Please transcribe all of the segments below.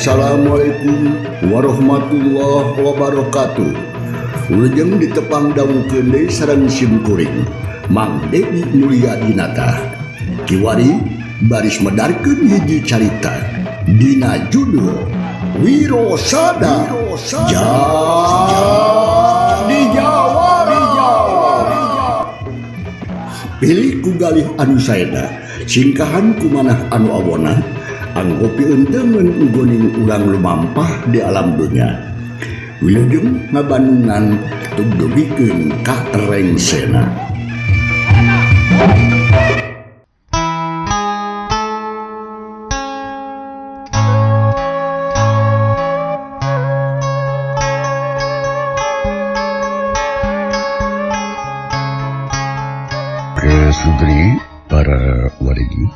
Assalamualaikum warahmatullahi wabarakatuh. Wilujeng ditepang dangukeun deui sareng sim kuring Mang Dedi Mulyadinata. Kiwari baris medarkeun hiji carita dina judul Wirosada Jadi Jawara. Pilih ku galih anu saena, singkahan ku manah anu awona, anggo pieunteumeun ugoning urang lumampah di alam dunya. Wilujeng ngabandungan tugdugikeun ka rengsena. Sugri para wargi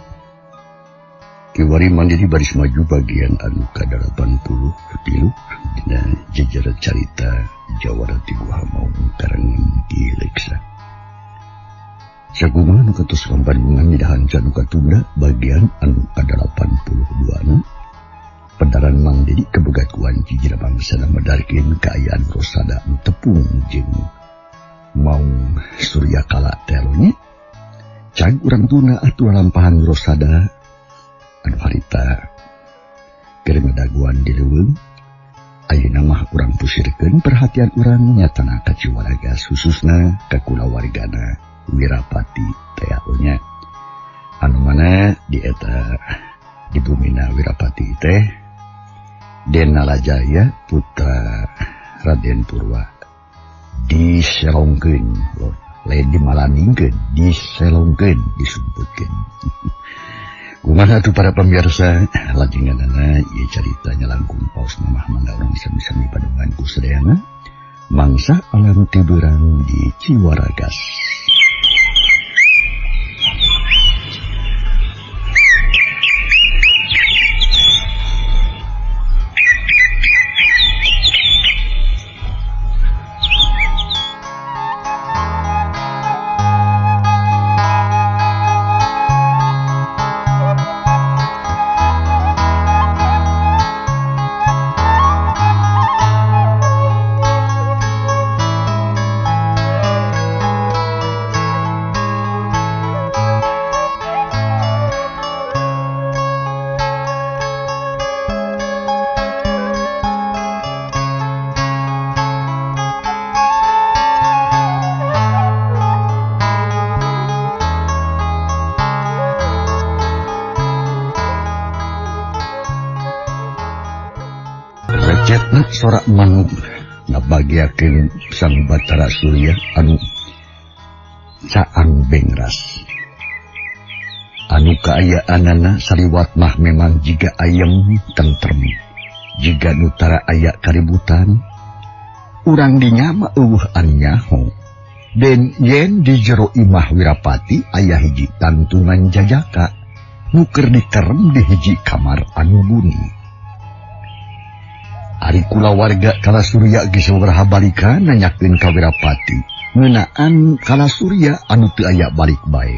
kiwari mandiri baris maju bagian anu ka-83 dina jejer carita Jawara ti Guha Maung karangan Ki Leksa. Sakumaha nu katos kambandungan di dahan nu katunda bagian anu ka-82 na pedaran Mang Dedi kabegat ku wanci jina bangsana medarkeun kaayaan Rosada nu tepung jeung Maung Surya Kala teh nya. Cag urang tuna atuh lampahan Rosada anu harita keur ngadaguan di leuweung. Ayeuna mah urang pusirkeun perhatian urang nyatana ka Ciwaragas khususna ka kulawargana Wirapati teh nya. Anu mana di eta di bumina Wirapati teh Den Nalajaya putra Raden Purwa diselongkeun lain dimalaningkeun, diselongkeun, disumputkeun. Kumaha atuh para pemirsa, lajenganana ieu caritanya langkung paos mamah mangga urang sami-sami padungan ku sadayana mangsa alam tiburang di Ciwaragas. Recetna sorak manuk ngabagiakeun Sang Batara Surya anu caang bengras. Anu kaayaanana saliwat mah memang jiga ayem tentrem, jiga nu tara aya kaributan. Urang dinya mah eueuh anu nyaho. Den yen di jero imah Wirapati aya hiji tangtungan jajaka nu keur dikerem di hiji kamar anu buni. Ari kulawarga Kala Surya geus sababaraha balika nanyakeun ka Wirapati ngeunaan Kala Surya anu teu aya balik bae.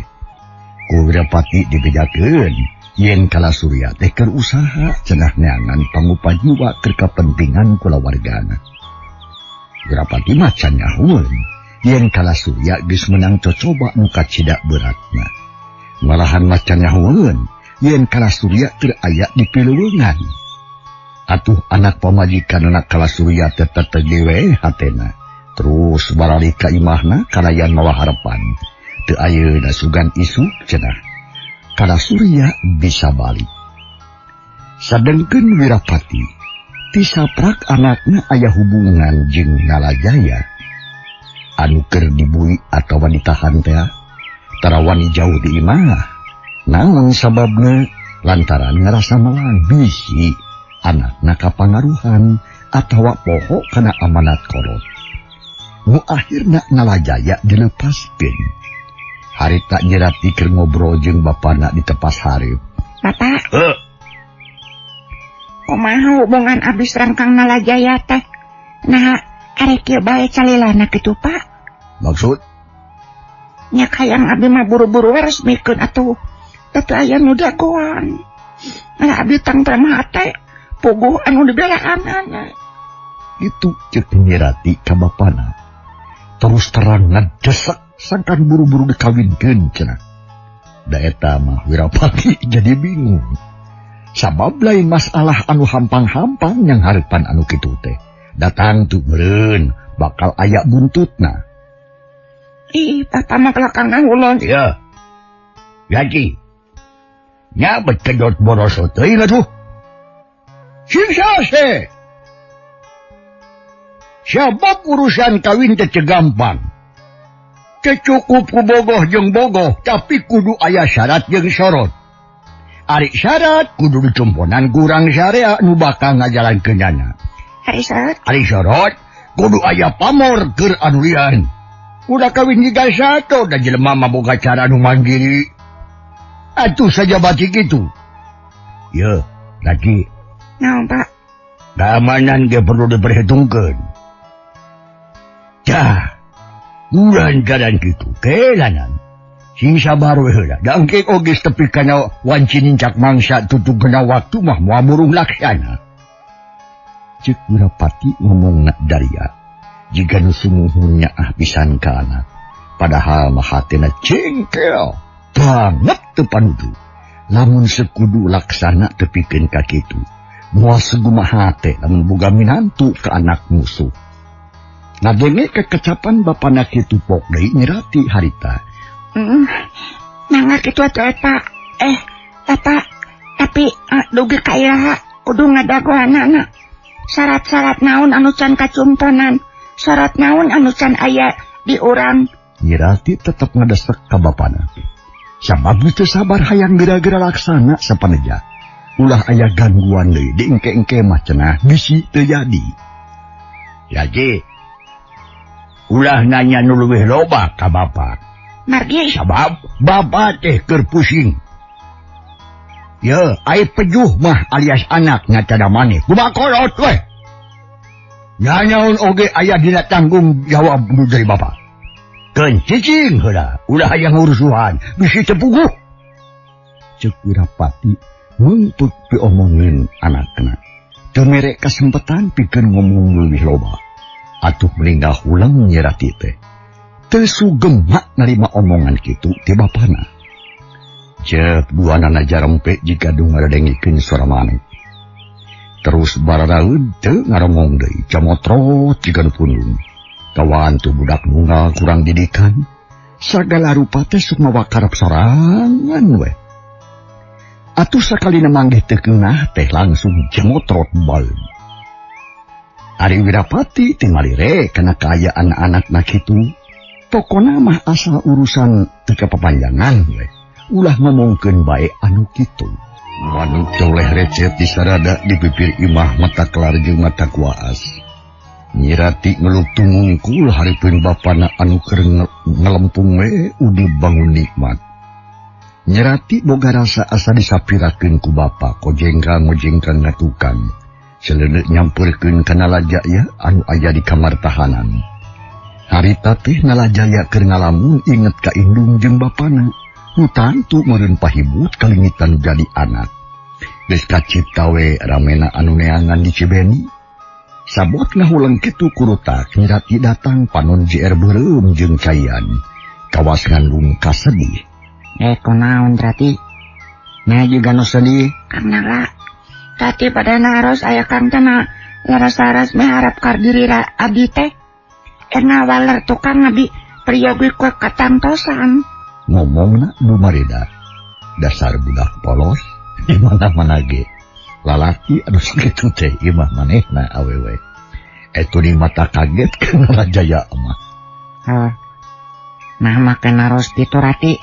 Ku Wirapati dibejakeun yen Kala Surya teh keur usaha cenah neangan pangupa jiwa keur kapentingan kulawargana. Wirapati mah can nyahueun yen Kala Surya geus meunang cocoba nu kacida beratna. Malahan mah can nyahueun yen Kala Surya teu aya di pileuweungan. Atuh anak pamajikan anak Kala Surya teh teteh we hatena. Terus baralik ka imahna kalayan mawa harapan. Teu ayeuna sugan isuk cenah. Kala Surya bisa balik. Sadengkeun Wirapati tisaprak anakna aya hubungan jeung Nalajaya. Anu keur dibui atawa ditahan teh tara wani jauh di imah. Naon sababna? Lantaran ngarasa melang bisi anakna kapangaruhan atawa poho kana amanat kolot. Nu akhirna Nalajaya dilepaskeun. Harita nyerati keur ngobrol jeung bapana di tepas hareup. Bapak. Kumaha hubungan abdi sareng Kang Nalajaya teh? Nah, arek kieu bae calilana kitu, Pak. Maksud? Nya hayang abdi mah buru-buru we resmikeun atuh. Teu aya nu dagoan. Nah, abdi tangtrem hate. Puguh anu dibelaanana. Itu cek Nyi Rati ka bapana. Terus terang ngadesak sangkan buru-buru dikawinkeun cenah. Da eta mah Wirapati jadi bingung. Sabab lain masalah anu hampang-hampang yang harapan anu kitu teh. Datang tuh meureun bakal aya buntutna. Ih, papa mah belakangan ulun. Ya. Gaji. Nya bet kedot boroso teuing atuh. Sing sase. Sabab urusan kawin teh teu gampang. Teu cukup ku bogoh jeung bogoh, tapi kudu aya syarat jeung sorot. Ari syarat kudu dicumponan kurang syariat nu bakal ngajalankeunana. Ari syarat? Ari sorot kudu aya pamor keur anu lian. Udah kawin jiga satu da jelema mah boga cara nu mandiri. Atuh saja batik itu. Ye, lagi. Naon, Pak? Keamanan ge perlu diperhitungkeun. Tah, urang jalan kitu kelanan. Sing sabar we heula. Da engke oge tepi kana wanci nincak mangsa tutug kana waktu mah moal burung laksana. Cek Wirapati ngomongna daria. Jiga nu sumuhun nyaah pisan ka anak. Padahal mah hatena cengkel banget teu panuju. Lamun sekudu laksana tepikeun ka kitu. Moal segumaha teh lamun boga minantu ka anak musuh. Ngadenge kekecapan bapana kitu pok deui Nyi Rati harita. Mangga kitu atuh eta. Bapak, tapi dugi ka iraha kudu ngadagoanana. Syarat-syarat naon anu can kacumponan, syarat naon anu can aya di urang. Nyi Rati tetep ngadesek ka bapana. Sabab teu sabar hayang geura-geura laksana sapaneja. Ulah aya gangguan deui diengke-engke mah cenah bisi teu jadi. Jadi ulah nanya nu leuwih loba ka bapa. Margi sabab bapa teh keur pusing. Ye, ai pejuh mah alias anak nyata maneh. Kumaha kolot we. Nyanyaun oge aya dina tanggung jawab nu dari bapa. Keun cicing heula, ulah hayang urusuhan, bisi teu puguh. Ceuk Wirapati nuntut piomongin anakna. Teu mere kasempetan pikeun ngomong leuwih loba. Atuh meninggal hulang Nyi Rati teh. Teu sugema narima omongan kitu ti bapana. Ceuk duanana jarempe jika dung ngaradengikeun suara maneh. Terus bararaeud teu ngaromong deui, camotrot jiga nu pundung. Kawan tu budak nunggal kurang didikan. Sagala rupa teh sok mawa karep sorangan we. Atuh sakalina manggih teu keunah teh langsung jemotrot bal. Ari Wirapati teh malire kana kaayaan anakna kitu. Pokona mah asal urusan teu kapapanjangan we. Ulah ngomongkeun bae anu kitu. Manuk toleh recet disarada di pipir imah mata kelar jeung mata kuaas. Nyi Rati ngeluh tumungkul hareupeun bapana anu keur ngelempung we udah bangun nikmat. Nyi Rati boga rasa asa disapirakeun ku bapa kojengkang-ngojengkang ngatukang. Seleuneu nyampeurkeun ka Nalajaya anu aya di kamar tahanan. Harita teh Nalajaya keur ngalamun inget ka indung jeung bapana. Nu tantu meureun pahibut kalingitan jadi anak. Geus kacipta we ramena anu neangan di Cibeni. Sabot ngahuleng kitu kurutak Nyi Rati datang panon JR beureum jeung caian. Kawas ngandung kasedih. Kunaon Rati? Nah juga nu sedih. Karena lah Rati pada naros aya kang teh na laras-laras miharap kar diri abdi teh. Erna waler tukang abdi priyogi ku katantosan. Ngomongna dumareda. Dasar budak polos di mana-mana ge. Lalaki anu sakitu teh imah manehna awewe. Etu di mata kaget kana Rajaya mah. Hah. Nah make naros kitu Rati.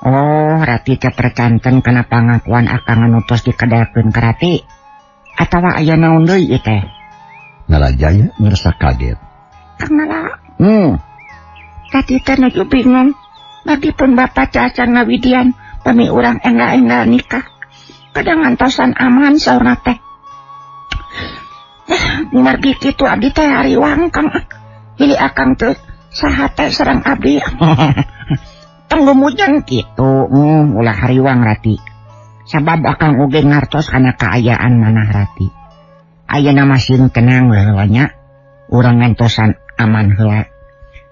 Oh, Rati teh percanten kana pangakuan akang anu tos dikedelkeun ka Rati. Atawa aya naon deui ieu teh? Nalajaya ngerasa kaget. Kang Nala. Rati teh nuju bingung. Bagipun bapak cacan ngawidian pami urang enggal-enggal nikah. Kadang ngantosan aman saurna teh. Margi kitu abdi teh hariwang Kang. Pilih akang teh saha teh sareng abdi. Tong lumujeng kitu, ulah hariwang Rati. Sabab akang oge ngartos kana kaayaan manah Rati. Ayeuna mah sing tenang we heula nya. Urang ngantosan aman heula.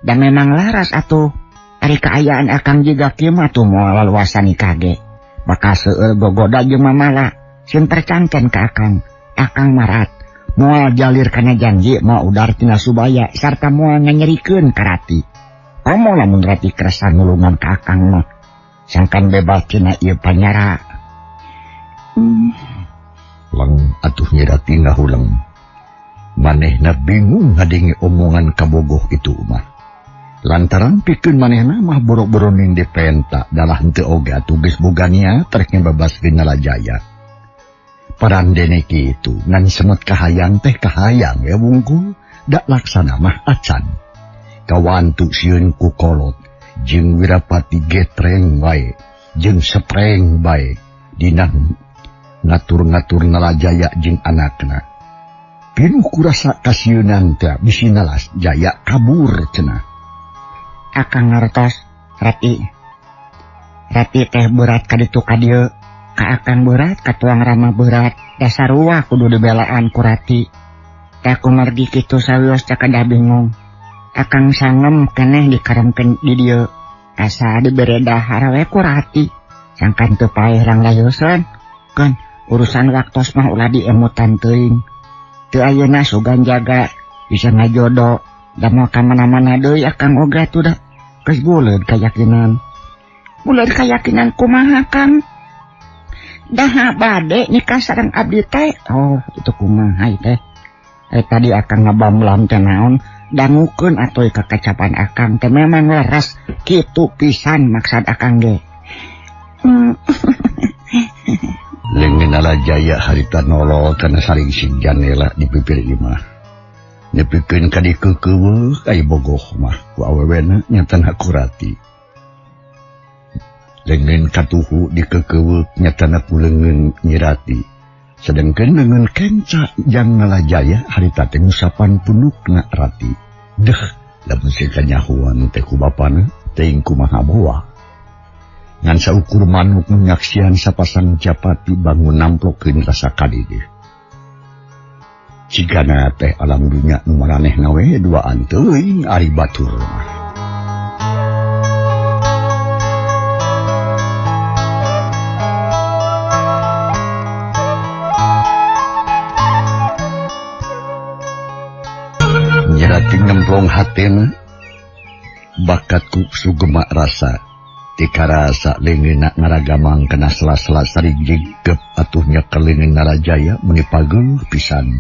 Dan memang laras atuh. Ari kaayaan akang jiga kieu mah tuh moal laluasa nikah ge. Bakal seueur gogoda jeung mamala. Sieun percanten ka akang. Akang marat. Moal jalir kana janji, moal udar tina subaya sarta moal nganyerikeun ka Rati. Komo lamun Rati kersa nulungan ka akang mah. Sangkan bebas tina ieu panyara. Leng atuh Nyi Rati ngahuleng. Manehna bingung ngadenge omongan kabogoh itu mah. Lantaran pikeun manehna mah boro-boroning dipenta dalah henteu oge atuh geus boga niat rek ngebebaskeun Nalajaya. Parandene kitu ngan semet kahayang teh kahayang we wungkul da laksana mah acan. Kawantu sieun ku kolot jeung Wirapati getreng wae jeung sepreng bae dina ngatur-ngatur Nalajaya jeung anakna. Pinuh kurasa kasieunan teh bisi Nalajaya kabur cenah. Akang ngartos Rati. Rati teh berat ka ditu ka dieu. Ka akang berat, ka tuang rama berat. Dasar ruah kudu dibelaan ku Rati. Teh kumargi kitu sawios cakadah bingung. Akang sangem keneh dikaremkeun di dieu. Asa dibere dahar we ku Rati. Sangkan teu paeh ranglayeuseun. Keun urusan waktos mah ulah diemutan teuing. Teu ayeuna sugan jaga bisa ngajodo. Da moal ka mana-mana deui akang oge atuh da. Geus buleud kayakinan. Buleud kayakinan kumaha Kang? Daha bade nikah sareng abdi teh. Oh, itu kumaha teh? Tadi akang ngabamlam teh naon? Dangukeun atuh kakacapan akang teh memang leres kitu pisan maksad akang ge. Leungeun Nalajaya harita nolol kana saringsing janela di pipir imah. Nepikeun ka dikeukeuweuh ai bogoh mah ku awewena nyatana ku Rati. Leungeun katuhu dikeukeuweuh nyatana ku leungeun Nyi Rati. Sedengkeun leungeun kenca jang Nalajaya harita teh ngusapan punukna Rati. Deuh, lamun sieun kanyahoan teh ku bapana teuing kumaha boa. Ngan saukur manuk nyaksian sapasang japati bangun namplokeun rasa kadidih. Cigana teh alam dunya nu maranehna we duaan teuing ari batur mah. Nyi Rati ngemplong hatena bakatku sugema rasa tikarasa leungeunna ngaragamang kana sela-sela sarijigep atuh nyekel leungeun Nalajaya meuni pageuh pisan.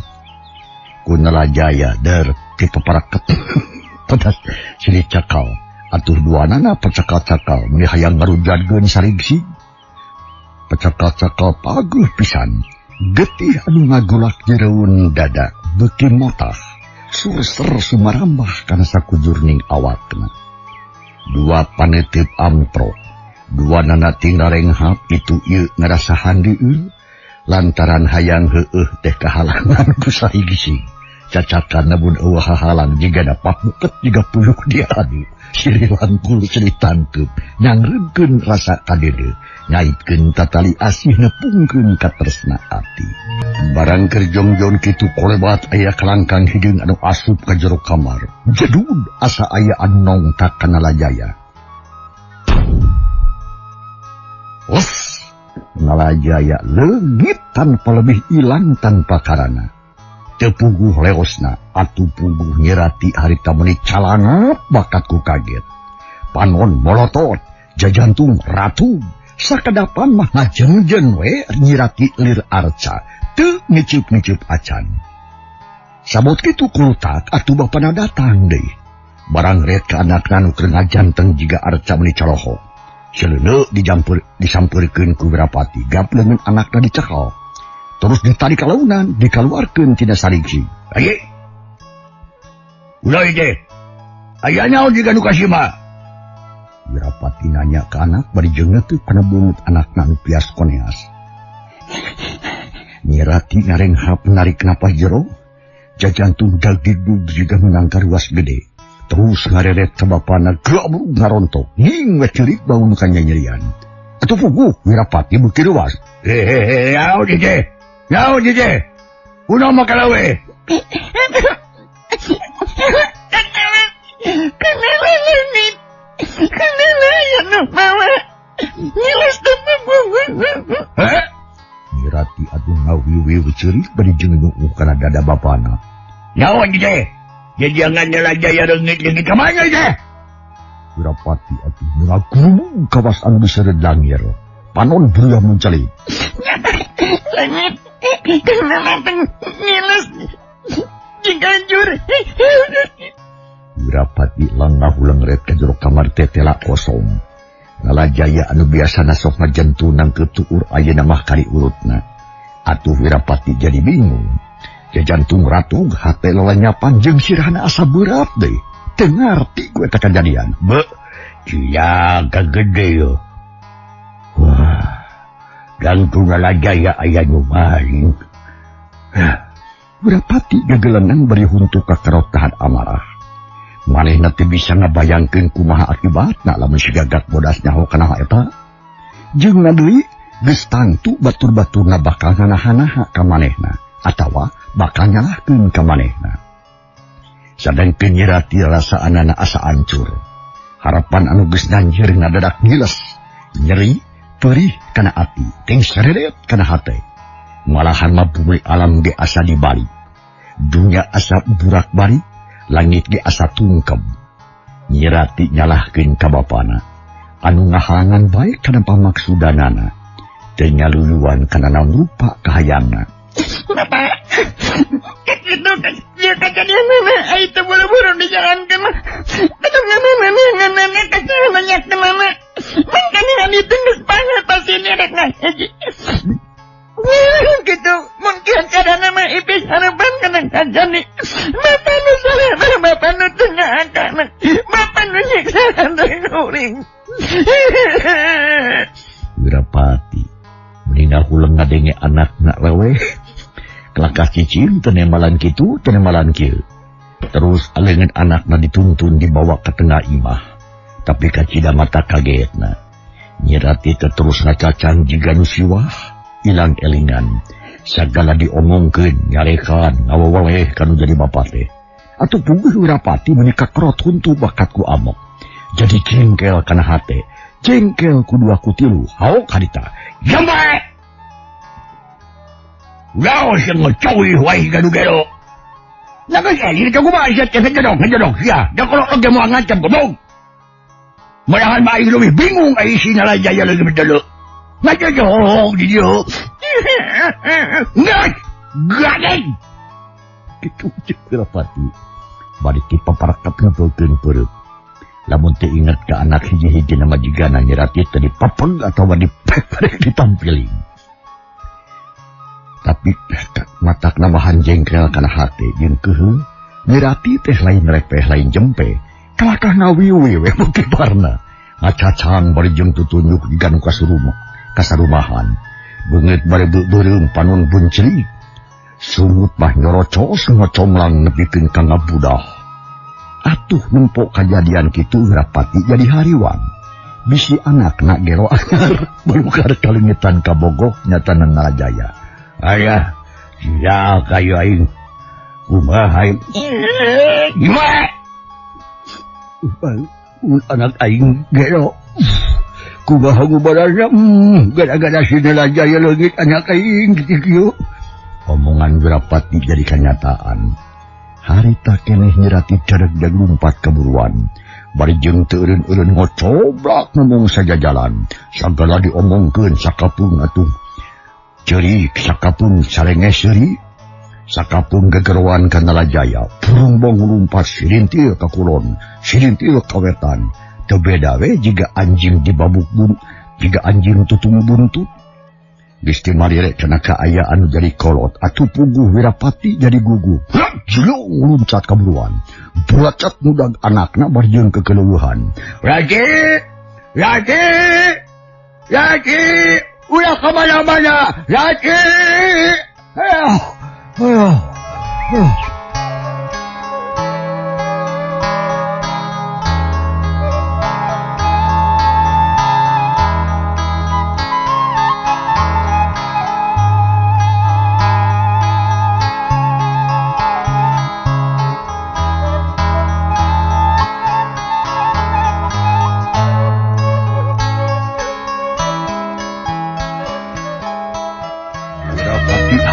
Ku Nalajaya der ti paparaket pedas silih cakal atuh duanana pecakal-cakal meuni hayang ngarujadkeun sarigsig pecakal-cakal paguh pisan getih anu ngagolak jereun dada beuki motah surser sumarambah kana sakujurning awakna. Dua panetip amprok dua nana tinggarenghap itu ieu ngarasa handieun lantaran hayang heueuh teh kahalangan ku sarigsig. Cacakan namun eueuh hahalang jigana papuket jiga puyuh diadu silih langkul silih tangkeup nyangreunkeun rasa kadede nyaitkeun tatali asih nepungkeun katresna ati. Barang keur jongjon kitu kolebat aya kalangkang hideung anu asup ka jero kamar jedud asa aya anu nongtak ka Nalajaya. Los Nalajaya leungit tanpa lebih ilang tanpa karana. Teu puguh leosna atuh puguh Nyi Rati harita meuni calangap bakatku kaget. Panon molotot, jajantung ratu, sakadapan mah ngajengjen we Nyi Rati lir arca, teu ngiceup-ngiceup acan. Sabot kitu kulutak atuh bapana datang deui. Barang ret ka anakna nu keur ngajanteng jiga arca meuni caloho. Seleuneu disampeurkeun ku Wirapati, gap leungeun anakna dicekal. Terus ditarik kalaunan, dikaluarkeun tina sarigsi. Aye. Ulah ije. Aya nyaho jiga nu kasima. Wirapati nanya ka anak bari jeung teu kana beungeut anakna nu pias koneas. Nyi Rati ngarenghap narik napas jero, jajantung dagdigdug jiga meunang karuas gede. Terus ngareret ka bapana gabrug ngarontok. Nying we ceurik bau nu kanyanyerian. Atuh puguh Wirapati beuki reuas. Hehehe, naon ije? Naon ije? Kunaon make leuwih? Kenapa leungit? Kenapa aya nu mawa? Ngiles teu bubuh. Heh? Nyirati atuh ngawiwiw ceurik bari jeung nyuuh kana dada bapana. Naon teh? Jajangan Nalajaya leungit-leungit ka mana teh? Wirapati atuh ngagurung kawas anu diseureud langir. Panon buriah muncalik. Leungit kenapa ngiles jeung ganjur. Wirapati langah lengret ka jero kamar teh tela kosong. Nalajaya anu biasana sok ngajentu nangkeup tuur ayeuna mah kali urutna. Atuh Wirapati jadi bingung. Jajantung ratug hate lolanyapan jeung sirahna asa berat deui. Teu ngarti ku eta kajadian. Be, cia gede yo. Wah, gangtu Nalajaya aya nu maling. Wirapati gegelengan bari huntu ka karotahan amarah. Manehna teu bisa ngabayangkeun kumaha akibatna lamun si gagak bodas nyaho kana eta. Jeung deui geus tangtu batur-baturna bakal nganaha-naha ka manehna atawa bakal nyalahkeun ka manehna. Sadengkeun Nyirati rasaanana asa ancur. Harapan anu geus nanjir ngadadak ngiles, nyeri, perih kana ati, ting sereret kana hate. Malahan mah bumi alam ge asa dibalik. Dunya asa burak-balik, langit ge asa tungkeb. Nyirati nyalahkeun ka bapana anu ngahalangan bae kana pamaksudanana, teu nyaluyuan kana naon rupa kahayangna. Bapak, kitu ieu kajadianna ai teu buru-buru dijalankeun mah. Atuh ngeunana kacau banyak mama. Mangkana abi teh geus pangat pasti rek ngaji. Gitu, mungkin kadang mah ipis harapan kana kajani. Bapak nu salah, bapak nu teu ngaakana. Bapak nu nyiksa kuring. Wirapati meninggal huleng ngadenge anakna leweh. Kelakah cicing tenemalan kitu tenemalan kieu. Terus aleungeun anakna dituntun dibawa ke tengah imah. Tapi kacida mata kagetna. Nyirati teh terus ngacacang jiga nu siwah, ilang elingan. Sagala diomongkeun, nyarekan, ngawaweleh kanu jadi bapa teh. Atuh puguh Wirapati meuni kakrot huntu bakat ku amok. Jadi jengkel kana hate, jengkel ku dua ku tilu, haok harita. Jambae! Ulah sing ngocowi wae gadu-gado. Laga sekali ka kumaha siya teh ngejodong ngejodong sia. Da kalau oge moal ngancam goblok. Malahan mah aing leuwih bingung ai si Nalajaya leuwih bedelo. Ngajojong di dieu. Ngat! Gadeng! Kitu cek Wirapati. Bari ti paparakap ngepelkeun peureut. Lamun teu inget ka anak hiji-hiji nama jigana Nyirati teh dipapeg atawa dipepek ditampiling. Tapi matak namahan jengkel kana hate jeung keuheul Nyirati teh lain repeh lain jempe kalakah ngawiwi we kibarna ngacacang bari jeung tutunjuk jiga nu kasarumahan beungeut bari beureum panon buncelik sungut mah nyorocos ngocomlang nepikeun ka ngabudah. Atuh nempo kajadian kitu Wirapati jadi hariwang bisi anakna gero anyar balukar kalengetan kabogoh nyatana Nalajaya. Ayah, sia kayu aing. Kumaha aing? Gimana? Anak aing gero. Kumaha gubarana? Gara-gara si Nalajaya leungit anak aing kieu. Omongan Wirapati jadi kenyataan. Harita keneh Nyirati dareg-dareg lumpat kaburuan. Bari jeung teu eureun-eureun ngocoblak ngomong sajajalan. Sagala diomongkeun sakapung atuh. Cerik sakapung sarenge seuri, sakapung gegeroan ka Nalajaya, burumbong lumpat sirintil ka kulon, sirintil ka wetan. Teu beda we jiga anjing dibabuk bun, jiga anjing tutung buntut. Geus teu marire kana kaayaan jadi kolot, atuh puguh Wirapati jadi gugup. Jelung luncat kaburuan. Buracat mudag anakna bari jeung kekeluluhan. Raki! Raki! Raki! Ulah kemana-mana, Raki! Ayo, ayo, ayo.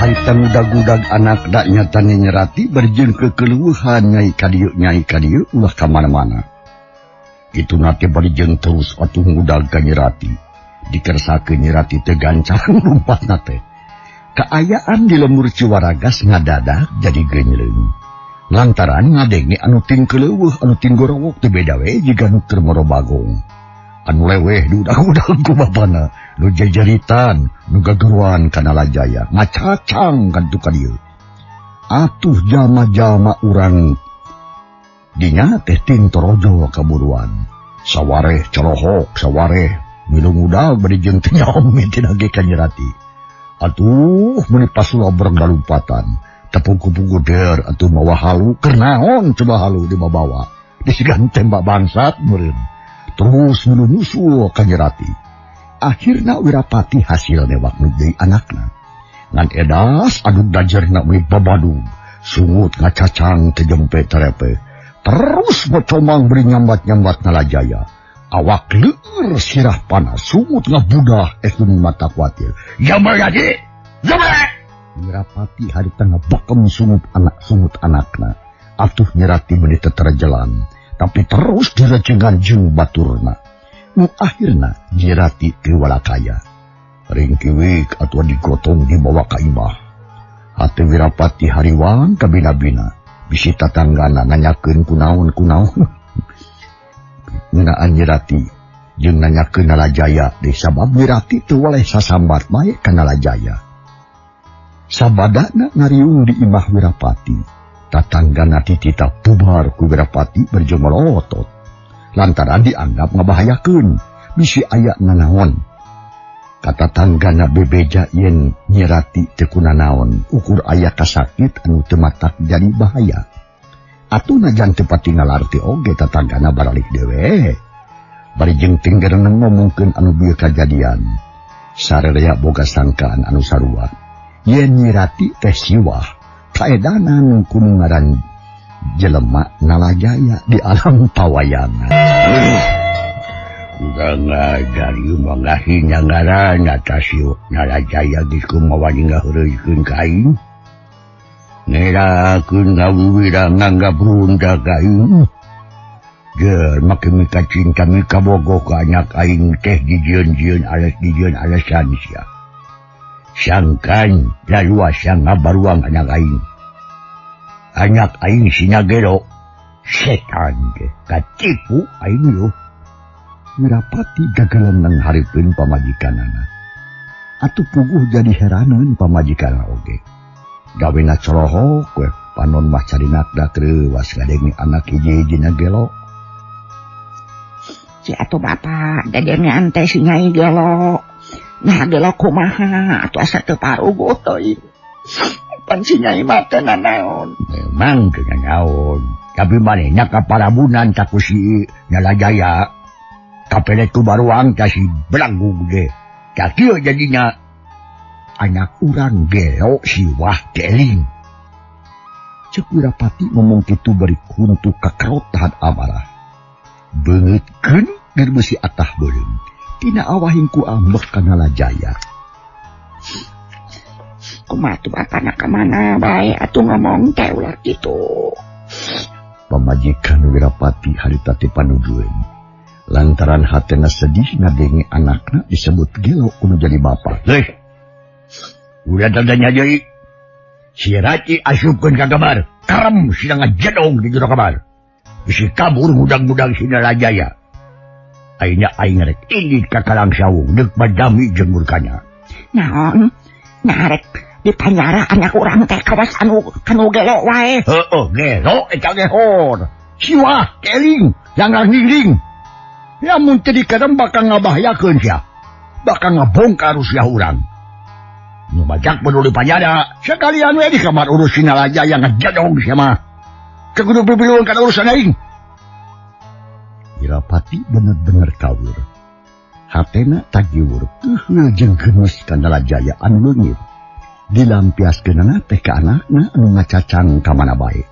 Harita ngudag-udag anak dak nyatanya nyerati berjeun kekeluhan nyai kadieu ulah ka mana-mana. Kitu nate bari jeung terus atuh ngudag ka nyerati. Dikersakeun nyerati teu gancang lumpatna teh. Kaayaan di lemur Ciwaragas ngadadak jadi genyleung. Lantaran ngadenge anu ting keleuweuh anu ting gorowok teu beda we jiga nu keur moro bagong. Anu leweh diudag-udag ku bapana, nu jajaritan, nu gageruan ka Nalajaya, ngacacang kan tu ka dieu. Atuh jalma-jalma urang dinya teh tintorojo kaburuan. Sawareh colohok, sawareh milu ngudag bari jeung teu nyaho mimitina ge ka Nyirati. Atuh meuni pasula bereng lalumpatan, tepung-kupung der atuh mawa halu, keur naon coba halu dibawa. Disigan tembak bangsat meureun. Terus menunyusul ka Nyirati. Akhirna Wirapati hasil newak nu deui anakna. Ngan edas anu dajerna meuni babadug, sungut ngacacang teu jempe terepe. Terus bocomang beri nyambat-nyambat Nalajaya. Awak leur sirah panas, sungut ngabudah ekun mata kuatir. Jambe jadi, jambe! Wirapati harita ngebekem sungut anak sungut anakna. Atuh Nyirati meuni teterjelan. Tapi terus direjengan jeung baturna. Nu akhirna Nyirati teu walakaya. Ringkiwik atuh digotong dibawa ka imah. Hate Wirapati hariwang kabina-bina. Bisi tatanggana nanyakeun kunaon-kunaon. Ngeunaan Nyirati jeung nanyakeun Nalajaya deui sabab Wirati teu waleh sasambat bae ka Nalajaya. Sabadana ngariung di imah Wirapati. Tatanggana titita bubar ku Wirapati berjemolotot. Lantaran dianggap ngabahayakeun, bisi aya nanaon. Katatanggana bebeja yen Nyirati teu kunanaon, ukur aya kasakit anu teu matak jadi bahaya. Atuh najan teu pati ngalarti oge tatanggana baralik dewe. Bari jeung tinggereneng ngomongkeun anu bieu kajadian. Sararea boga sangkaan anu sarua. Yen Nyirati teh siwah, kaedanan kuno ngaran jelema Nalajaya di alam pawayangan. Urang ngajar ieu mah ngahinya ngaran atas ieu Nalajaya geus kumaha ngaheureuykeun ka aing. Ngerakeun ngawiwira nganggap runda ka aing. Ger make mika cinta mika bogoh ka anak aing teh dijieun-jieun alas dijieun alasan sia. Sangkan laluasa ngabaruang anak aing. Anak aing sina gelo setan teh katipu aing yo. Wirapati gagaleneng hareupeun pamajikanana. Atuh puguh jadi heraneun pamajikanna oge. Gawena colohok we panon mah carinak da kreuwas ngadenge anak hiji-hijina gelo. Si atuh bapa dadengean teh si nyai gelo. Nah gelo kumaha atuh asa teu paruguh teuing. Pan si nyai mah teu nanaon. Memang teu nanaon. Tapi manehna ka parabunan ta ku si Nalajaya. Kapele ku baruang ta si belanggu gede. Ta kieu jadinya anak urang gelo siwah keling. Cek Wirapati ngomong kitu bari kuntu kakerot tahan amarah. Beungeut keun keur beusi atah beureum. Tina awahing ku ambek ka Nalajaya. Kumaha tuh bapana ka mana bae atuh ngomong teh ulah kitu. Pamajikan Wirapati harita teh panujueun. Lantaran hatena sedih ngadenge anakna disebut gelo kudu jadi bapa. Heuh. Udah tandanya deui. Si Rati asupkeun ka kamar. Kerem sina ngajedong di jero kamar. Bisi kabur ngudang-ngudang si Nalajaya. Ayeuna aing rek indit ka Kalang Sawung deuk badami jeung murkana. Naon? Nah rek dipanyara anak urang teh kawas anu kanu gelo wae. Heueuh, gelo eta ge hor. Siwah keling, jangan ngiring. Lamun teu dikerem bakal ngabahayakeun sia. Bakal ngabongkar usia urang. Nu bajak peduli panyara, sekalian we di kamar urus si Nalajaya ngajedong sia mah. Kudu pipiluan kana urusan aing. Wirapati bener-bener kawur. Hatena tagiwur keuheul jeung geus ka Nalajaya anu leungit. Dilampiaskeunana teh ka anakna anu ngacacang ka mana bae.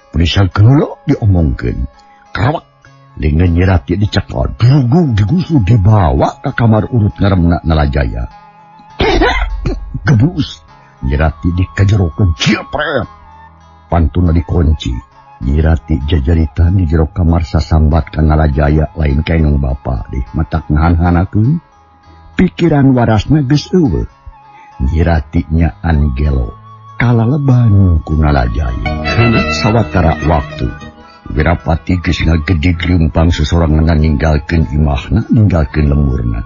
Perisa gelo diomongkeun. Karawak lengan Nyirati dicekor, dirugung, digusur, dibawa ke kamar urut ngaremna Nalajaya. Gebus, Nyi Rati dikajerokeun ciepret. Pantuna dikunci. Nyi Rati jajaritan di jero kamar sasambat ka Nalajaya lain kaenong bapa deh matak nahan-hanakeun. Pikiran warasna geus eueuh. Nyi Rati nyaan gelo kalaleban ku Nalajaya. Heuleut sawatara waktu. Wirapati geus ngagedig leumpang sosorangan ninggalkeun imahna, ninggalkeun lemurna.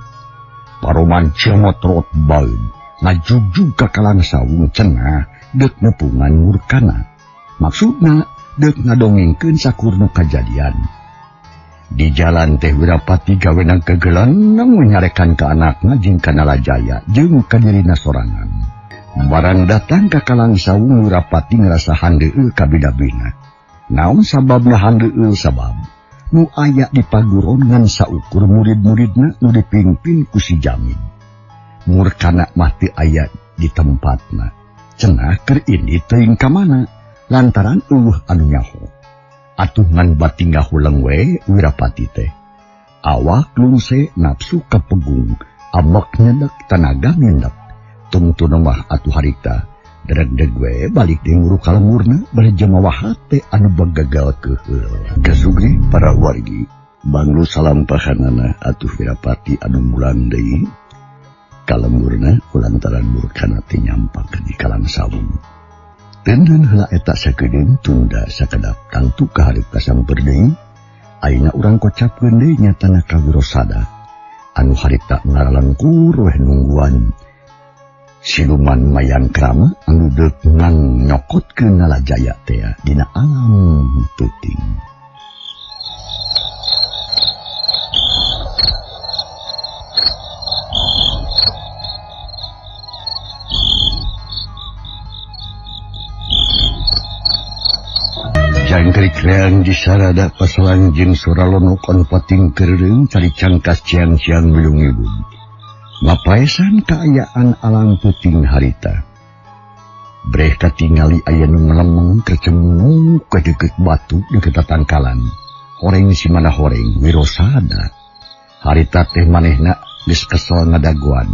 Paroman cemotrot baeud, ngajugjug ka Kalang Sawung cenah deuk nepungan murkana. Maksudna deuk ngadongengkeun sakurna kajadian. Di jalan teh Wirapati gawenang kegeleneng nyarekan ka anakna jeung ka Nalajaya jeung ka dirina sorangan. Barang datang ka Kalang Sawung Wirapati ngrasa handeueul ka bida-bina. Naon sababna handeueul sabab nu aya di paguron ngan saukur murid-muridna nu dipimpin ku si Jamin. Murkana mah teu aya di tempatna. Cenah keur ini teuing ka mana lantaran eueuh anu nyaho. Atuh ngan bati ngahuleng we Wirapati teh. Awak lungse nafsu kapegung, amak nyedek tanaga ngendek. Tungtuna mah atuh harita deg-deg we balik deui nguruk ka lemurna bari jemawa hate anu bagagal keuheul. Gasugri para wargi, banglu salampahanana atuh Wirapati anu mulang deui ka lemurna kulantaran murkana teh nyampak di Kalang Sawung. Teundeun heula eta sakedeung tunda sakedap tangtu ka hareup kasamper deui. Ayeuna urang kocapkeun deui nyatana ka Wirosada anu harita ngaralengkur weh nungguan siluman mayang krama anu deuk nang nyokotkeun Nalajaya teh dina alam peuting. Jangkrik reang di sarada pasalang jeung sora lonok anu pating keureung cari cangkas ciang-ciang wilung ibun. Mapaesan kaayaan alam peuting harita. Breh katingali aya nu melemeng kecemung ke deukeut batu deukeut tatangkalan. Horeng si mana horeng Wirosada. Harita teh manehna geus kesel ngadagoan.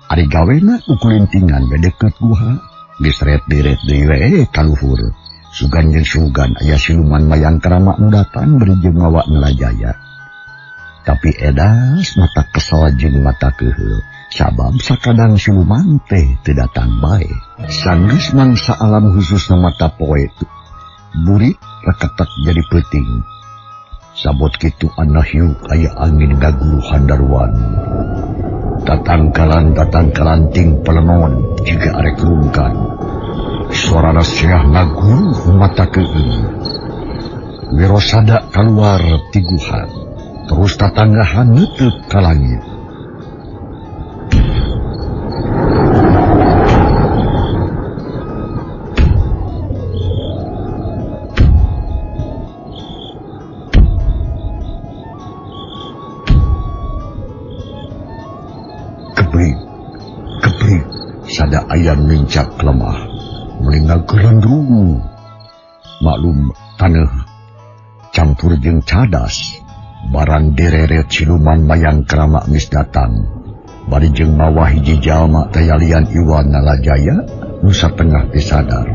Ari gawena ukulintingan we deukeut guha, geus ret-deret deui we ka luhur. Sugan jeung sugan aya siluman mayang krama nu datang bari jeung mawa Nalajaya. Tapi edas mata kesel jeung mata keuheul, sabab sakadang siluman teh teu datang bae. Sanggeus mangsa alam khususna mata poe burit reketek jadi peuting. Sabot kitu anah hiuk aya angin gaguruhan daruan. Tatangkalan ting pelenon jiga arek rungkan. Suara nasiah ngaguruh mata keueung. Wirosada kaluar ti guha, terus tatanggahan neuteuk ka langit. Kebrik, kebrik, sada ayam nincak lemah. Meninggal gelendrung. Maklum taneuh campur jeung cadas. Barang dereret siluman mayang krama geus datang. Bari jeung mawa hiji jalma tayalian Iwan Nalajaya nu satengah teu sadar.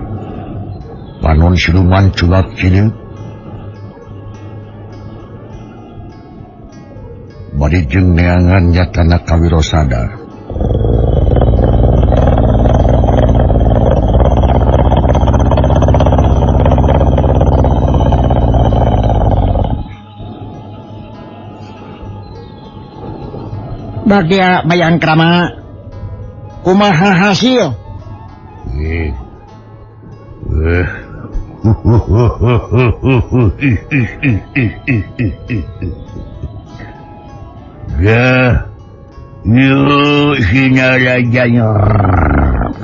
Panon siluman culak cileuk. Bari jeung neangan nyatana ka Wirosada. Bagia mayang krama kumaha hasil? Ya, yuk sinarajanya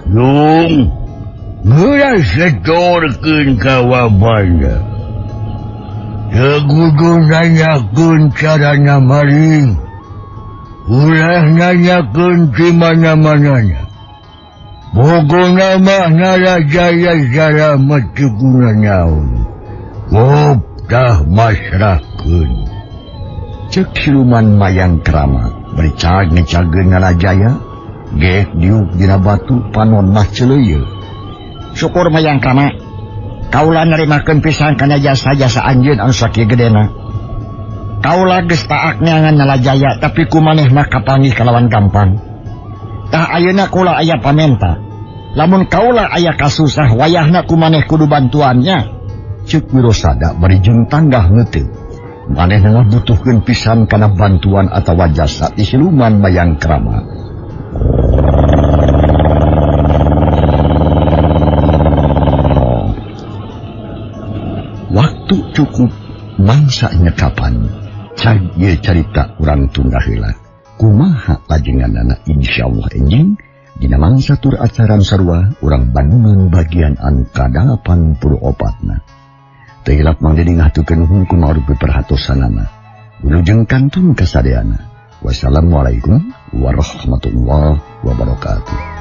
dung geura setorkeun ka wabana. Teu kudu nanyakeun carana maling. Ulah nanyakeun di mana-mananya. Pokona mah Nalajaya salamet teu guna nyaon. Gop tah masrahkeun. Cek siluman mayang krama bari cag ngecageun Nalajaya Geek diuk dina batu panon mah celeuyeuh. Syukur Mayang Krama. Kaula narimakeun pisan kana jasa-jasa anjeun anu sakieu gedena. Kaula geus taak neangan Nalajaya tapi ku maneh mah kapanggih kalawan gampang. Tah ayeuna kaula aya pamenta. Lamun kaula aya kasusah wayahna ku maneh kudu bantuannya. Ceuk Wirosada bari jeung tanggah ngeuteup. Manehna butuhkeun pisan kana bantuan atawa jasa ti siluman Mayang Krama. Waktu cukup mangsa nyekapan. Cag ieu carita urang tunda heula. Kumaha lajenganana insyaallah enjing dina mangsa tur acaran sarua urang Bandungan bagian anu ka-84na. Teu hilap Mang Deddy ngahaturkeun nuhun kumaha rupi perhatosanana. Wilujeng kantun kasadeana. Wassalamualaikum warahmatullahi wabarakatuh.